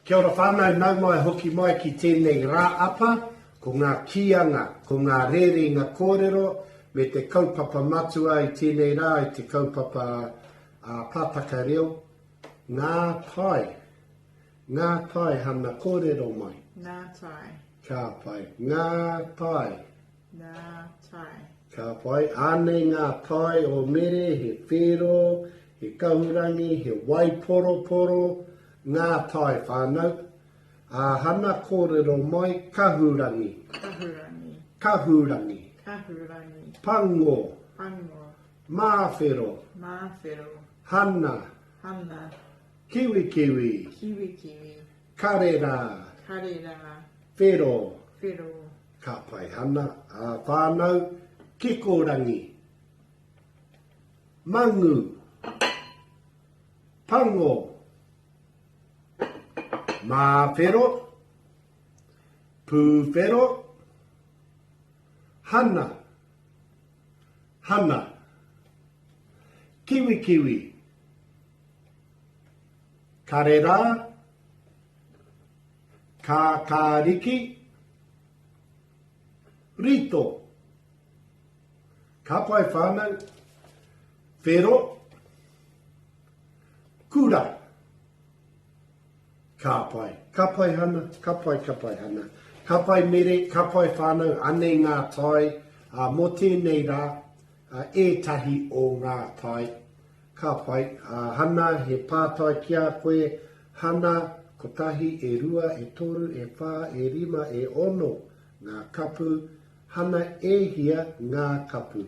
Kia ora whānau, nau mai hoki mai ki tēnei rā apa, ko ngā kīanga, ko ngā rerenga kōrero me te kaupapa matua i tēnei rā i te kaupapa a Pātaka Reo, ngā tae. Ngā tae hana kōrero mai. Ngā tae. Ka pai. Ngā tae. Ngā tae. Ka pai. Ānei ngā tae o Mere, he whero, he kahurangi, he waiporoporo, ngā tae whānau. Ā, hana kōrero mai, kahurangi. Kahurangi. Kahurangi. Kahurangi. Pango. Pango. Māwhero. Māwhero. Hana. Hana. Kiwikiwi. Kiwikiwi. Karera. Karera. Whero. Whero. Ka pai hana, ā whānau, kikorangi. Mangu. Pango. Māwhero. Pūwhero. Hana. Hana. Kiwikiwi. Karera. Kākāriki, Rito, Ka pai whānau, Whero, Kura, Ka pai, ka pai Hana, ka pai, ka pai Hana. Ka pai Mere, ka pai whānau, anei ngā tae, ā, mō tēnei rā, ā, ētahi o ngā tae. Ka pai. Ā, Hana, he pātai ki a koe, Hana, kotahi, e rua, e toru, e whā, e rima, e ono ngā kapu, Hana, e hia ngā kapu?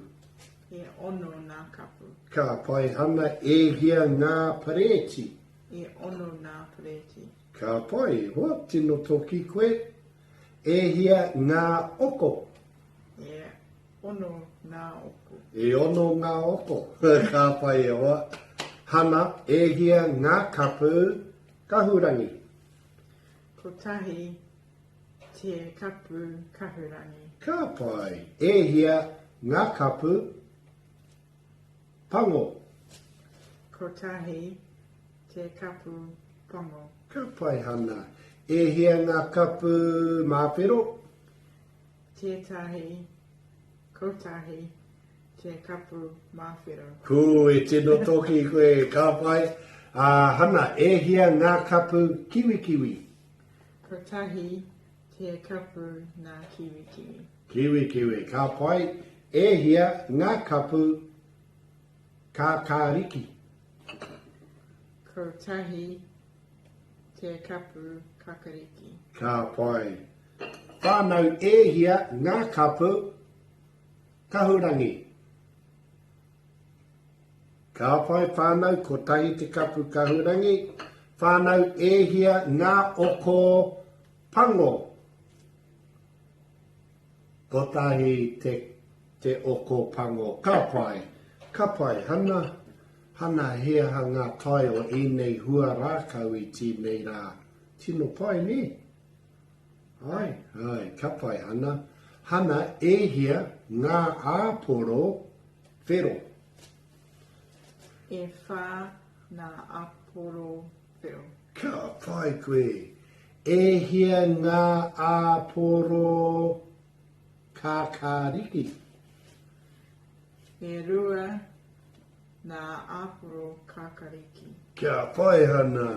E ono ngā kapu. Ka pai, Hana, e hia ngā parēti? E ono ngā parēti. Ka pai, e hoa, tino toki koe. E hia ngā oko? E ono ngā oko. E ono ngā oko. Ka pai e hoa. Hana, e hia ngā kapu kahurangi? Kotahi te kapu kahurangi. Ka pai. E hia ngā kapu pango? Kotahi te kapu pango. Ka pai, Hana. E hia ngā kapu māwhero? Tētahi, kotahi, te kapu māwhero. Pū, e tino toki koe, ka pai. Ā, Hana, e hia ngā kapu kiwikiwi? Kotahi te kapu ngā kiwikiwi. Kiwikiwi, ka pai. E hia ngā kapu kākāriki? Kotahi te kapu kakariki. Ka pai. Whānau e hia ngā kapu kahurangi? Ka pai whānau kotahi te kapu kahurangi. Whānau e hia ngā oko pango? Kotahi te, te oko pango. Ka pai. Ka pai. Hana, hana he aha ngā tae o ēnei hua rākau i tēnei rā? Tino pai, nē? Āe, āe, ka pai, Hana. Hana, e hia ngā āporo whero? E whā ngā āporo whero. Ka pai koe. E hia ngā āporo kākāriki? E rua ngā āporo kākāriki. Kia pai, Hana.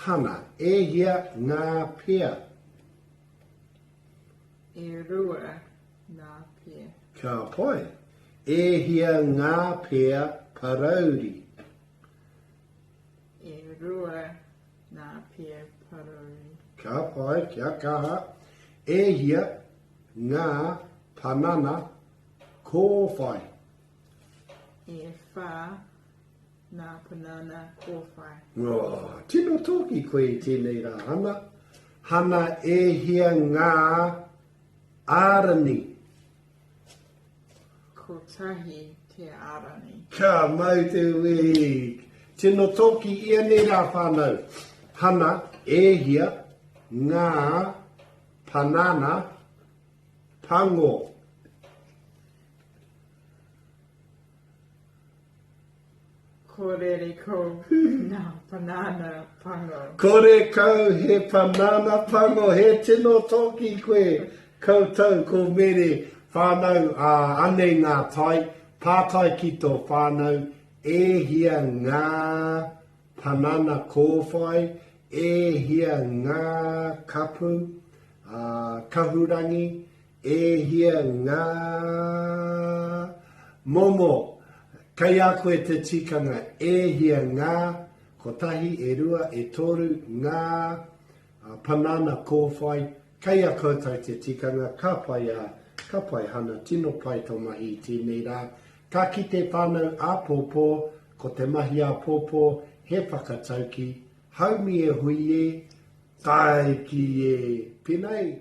Hana, e hia ngā pia? E rua ngā pia. Ka pai. E hia ngā pia parauri? E rua ngā pia parauri. Ka pai, kia kaha. E hia ngā panana kōwhai? E whā Nā Panana Kōwhai. Oh, tino tōki koe i tēnei rā, Hana. Hana, e hia ngā ārani? Kotahi te ārani. Ka mau te wehi. Tino tōki ia nei rā, whānau. Hana, e hia ngā panana pango? Kore kau ngā panana pango. Kore kau he panana pango, he tino toki koe. Koutou ko Mere whānau, ā, anei ngā tai, pātai ki tō whānau, e hia ngā panana kōwhai, e hia ngā kapu, ā, kahurangi, E hia ngā momo kei a koe te tikanga e hia ngā, kotahi, e rua, e toru, ngā panana kōwhai, kei a koutou te tikanga, ka pai a, ka pai Hana, tino pai tō mahi i tēnei rā. Ka kite whānau āpōpō, ko te mahi āpōpō he whakatauki, haumi e hui e, Taiki e! Penei!